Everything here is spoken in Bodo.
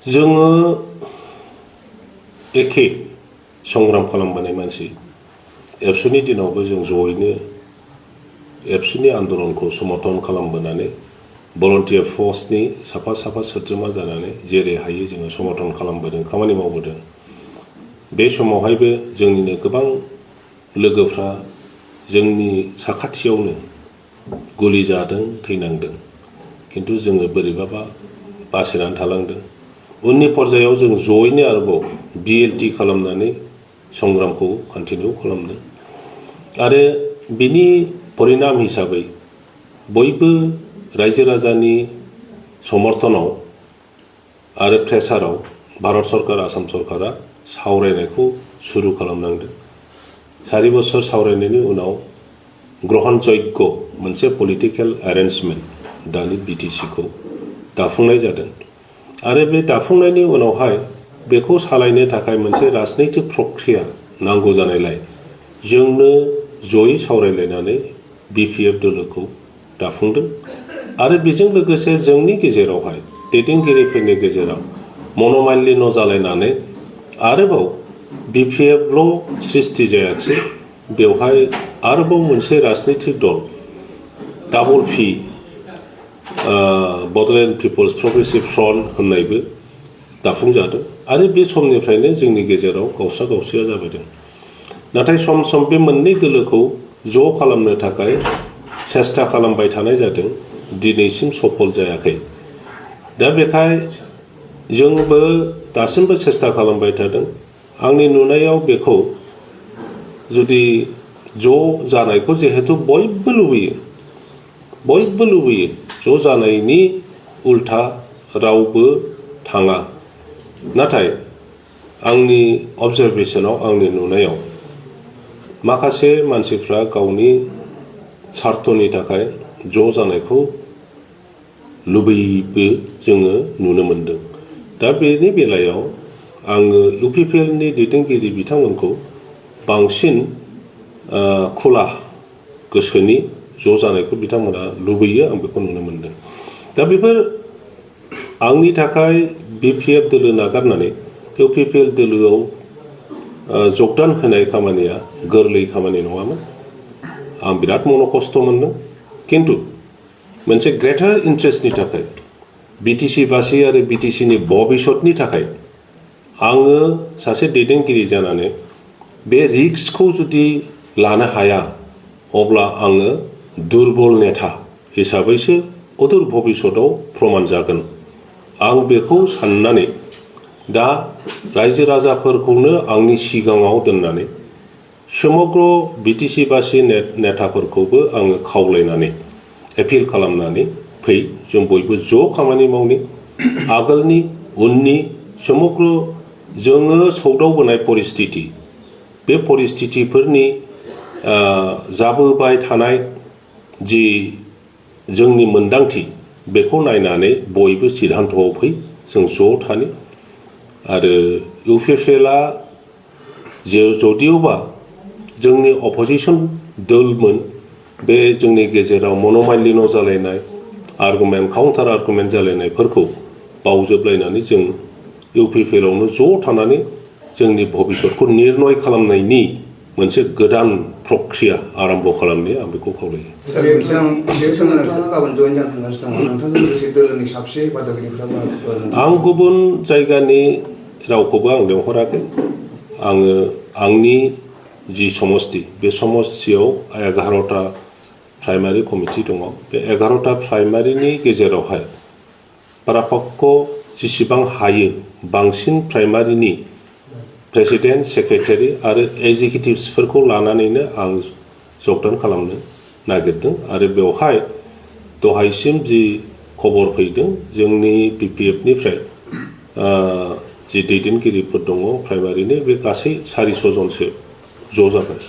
जोङो एखे संग्राम खालामबोनाय मानसि एबसुनि दिनावबो जों जयैनो एबसुनि आन्दलनखौ समर्थन खालामबोनानै भलन्टियार फर्सनि साफा साफा सोद्रोमा जानानै जेरै हायो जोङो समर्थन खालामबोदों खामानि मावबोदों। बे समावहायबो जोंनिनो गोबां लोगोफ्रा जोंनि साखाथियावनो गुलि जादों थैनांदों किन्तु जोङो बोरैबाबा बासिनानै थालांदों। उननि पर्यायाव जों जयैनो आरोबाव BLT खालामनानै संग्रामखौ कन्टिनिउ खालामदों आरो बिनि परिणाम हिसाबै बयबो रायजो राजानि समर्थनाव आरो प्रेसाराव भारत सरकार आसाम सरकारा सावरायनायखौ सुरु खालामनांदों। 4 बोसोर सावरायनायनि उनाव ग्रहण जग्य मोनसे पलिटिकेल एरेन्जमेन्ट दानि BTC खौ दाफुंनाय जादों आरो बे दाफुंनायनि उनावहाय बेखौ सालायनो थाखाय मोनसे राजनैतिक प्रक्रिया नांगौ जानायलाय जोंनो जयै सावरायलायनानै BPF दोलोखौ दाफुंदों आरो बेजों लोगोसे जोंनि गेजेरावहाय दैदेनगिरिफोरनि गेजेराव मनमालिन्य जालायनानै आरोबाव BPFल' सृष्टि जायाखिसै, बेवहाय आरोबाव मोनसे राजनैतिक दल डाबल P Bodoland people's progressive front होननायबो दाफुंजादों आरो बे समनिफ्रायनो जोंनि गेजेराव गावसा गावसिया जाबोदों। नाथाय सम सम बे मोननै दोलोखौ ज' खालामनो थाखाय सेस्था खालामबाय थानाय जादों, दिनैसिम सफल जायाखै। दा बेखाय जोंबो दासिमबो सेस्था खालामबाय थादों। आंनि नुनायाव बेखौ जुदि ज' जानायखौ जिहेतु बयबो लुबैयो ज' जानायनि उल्था रावबो थाङा। नाथाय आंनि अबजारभेशनाव आंनि नुनायाव माखासे मानसिफ्रा गावनि स्वार्थनि थाखाय ज' जानायखौ लुबैयोबो जोङो नुनो मोनदों। दा बेनि बेलायाव आङो UPPLनि दैदेनगिरि बिथांमोनखौ बांसिन खुला गोसोनि ज' जानायखौ बिथांमोना लुबैयो, आं बेखौ नुनो मोनदों। दा बेफोर आंनि थाखाय BPF दोलो नागारनानै UPPL दोलोआव जगदान होनाय खामानिया गोरलै खामानि नङामोन। आं बिराद खस्थ' मोनदों, किन्तु मोनसे ग्रेटार इन्ट्रेस्टनि थाखाय BTC बासि आरो BTCनि भबिष्यतनि थाखाय आङो सासे दैदेनगिरि जानानै बे रिस्कखौ जुदि लानो हाया अब्ला आङो दुरबल नेता हिसाबैसो अदूर भबिष्यतआव प्रमान जागोन। आं बेखौ साननानै दा रायजो राजाफोरखौनो आंनि सिगाङाव दोननानै समग्र BTC बासि नेताफोरखौबो आङो खावलायनानै एपिल खालामनानै फै, जों बयबो ज' खामानि मावनि। आगोलनि उननि समग्र जोङो सौदावबोनाय परिस्थिति, बे परिस्थितिफोरनि जाबोबाय थानाय जि जोंनि मोन्दांथि बेखौ नायनानै बयबो सिद्धान्तआव फै, जों ज' थानि। आरो UPPLआ जदिउबा जोंनि अपोजिसन दोलमोन, बे जोंनि गेजेराव मनमालिन्य जालायनाय आर्गुमेन्ट काउन्टार आर्गुमेन्ट जालायनायफोरखौ बावजोबलायनानै जों UPPLआवनो ज' थानानै जोंनि भबिष्यतखौ निर्णय खालामनायनि मोनसे गोदान प्रक्रिया आरम्भ खालामनो आं बेखौ खावलायो। आं गुबुन जायगानि रावखौबो आं लेंहराखै। आङो आंनि जि समष्टि, बे समष्टियाव 11टा प्राइमारि कमिटि दङ। बे 11टा प्राइमारिनि गेजेरावहाय परापक्ष जेसेबां हायो बांसिन प्राइमारिनि प्रेसिडेन्ट, सेक्रेटारि आरो एक्जिकिउटिभ्सफोरखौ लानानैनो आं जगदान खालामनो नागिरदों आरो बेवहाय दहायसिम जि खबर फैदों जोंनि BPFनिफ्राय जि दैदेनगिरिफोर दङ प्राइमारिनि, बे गासै 400 जनसो ज' जाबाय।